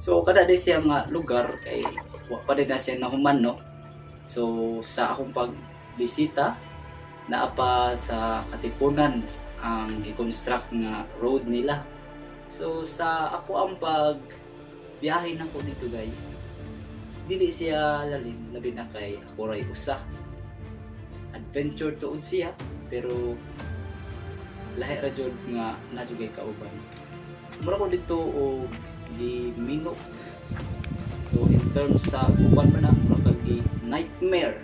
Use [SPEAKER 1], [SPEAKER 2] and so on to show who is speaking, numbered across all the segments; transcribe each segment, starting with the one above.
[SPEAKER 1] So kada di siya nga lugar kay wa pa din na siya nahuman, no. So sa akong pagbisita, naa pa sa Katipunan ang gi-construct nga road nila. So sa ako ang pag biyahe nako dito, guys, dili siya lalim, labi na kay ako ray usa. Adventure tuod siya, pero lahi ra jud nga naa jud kay kauban. Mura ko dito og gimingo. So in terms sa uban man na, mura kag gi nightmare.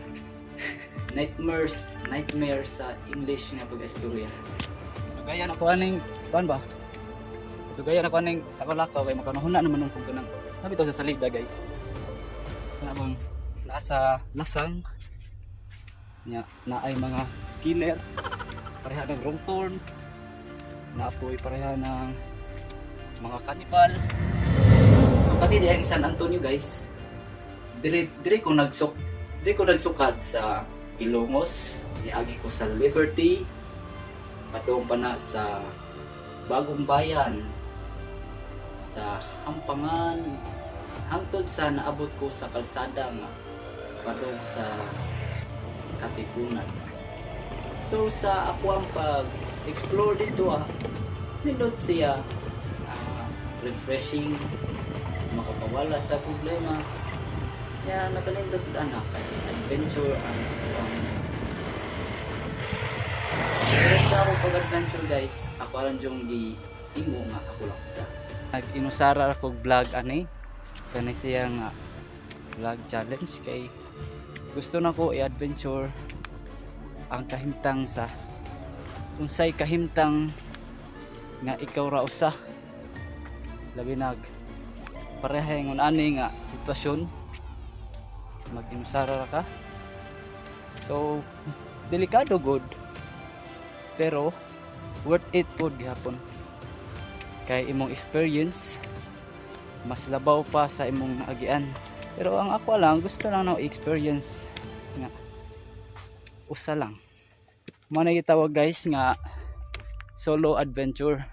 [SPEAKER 1] Nightmares, nightmare sa English nga pag-istorya. Kagaya na ko aning kuan ba? Kagaya na ko aning lakaw-lakaw kay makanahuna naman nung kung kanang sabi to sa salida, guys. Kana bang nasa lasang nya na ay mga killer, pareha ng Wrong Turn, naapoy pareha ng mga kanibal. So kani diha ang San Antonio, guys. Dire ko nagsukad sa Hilongos, niagi ko sa Liberty, padung pa na sa Bagong Bayan, sa Hampangan, hangtod sa naabot ko sa kalsada nga padung sa Katipunan. So sa ako ang pag-explore dito ah, nindot siya, refreshing, makapawala sa problema. Kaya nakalindot anak kay adventure ang ako ang. Pero sa ako pag-adventure, guys, ako lang yung gi imo nga ako lang sa. Nag-inusara ako vlog ani kani siya nga vlog challenge kay gusto na ko i-adventure ang kahimtang sa unsay kahimtang nga ikaw ra usa, labi nag pareha ingon ani nga sitwasyon, mag-inusara ra ka. So delikado good, pero worth it pud gihapon kay imong experience mas labaw pa sa imong naagian. Pero ang ako lang, gusto lang na experience nga usa lang. Mao na gitawag, guys, nga solo adventure.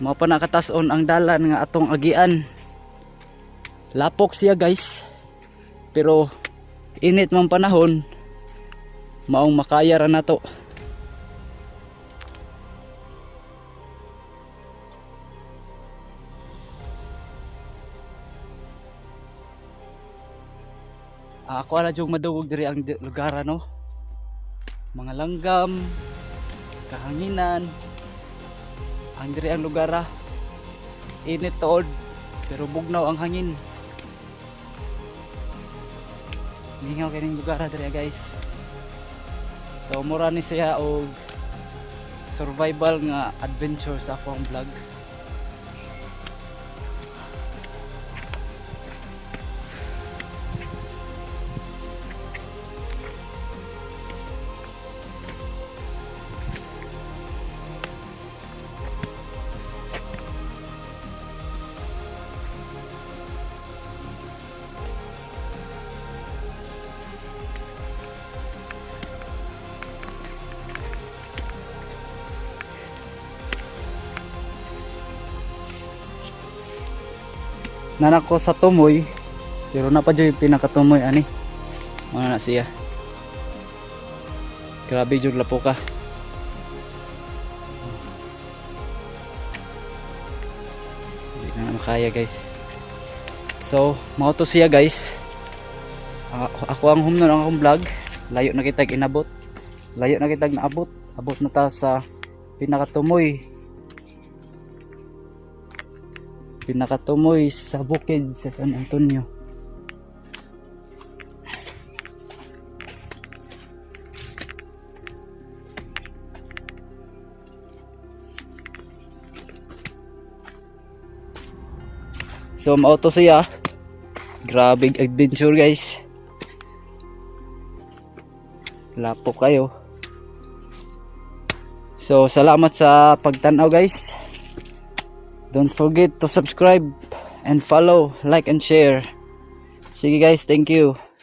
[SPEAKER 1] Mao pa nakatason ang dalan nga atong agian. Lapok siya, guys, pero init man panahon, maong makaya ra nato. Ako ala jud madugog diri ang lugar, ano, mga langgam, kahanginan ang diri ang lugar ah. Init tuod pero bugnaw ang hangin. Mingaw kining lugar ah, diri ah, guys. So mura ni siya og survival nga adventure sa akong vlog. Naa na ko sa tumoy, pero naa pa jud yung pinakatumoy ani. Mao na siya. Grabe jud lapok ka. Hindi na makaya, guys. So mao to siya, guys. Ako ang humnon ang akong vlog. Layo na kitag inabot, layo na kitag naabot. Abot na ta sa pinakatumoy, pinakatumoy sa bukid sa San Antonio. So mao to siya. Grabe adventure, guys. Lapok kaayo. So salamat sa pagtanaw, guys. Don't forget to subscribe and follow, like and share. Sige guys, thank you.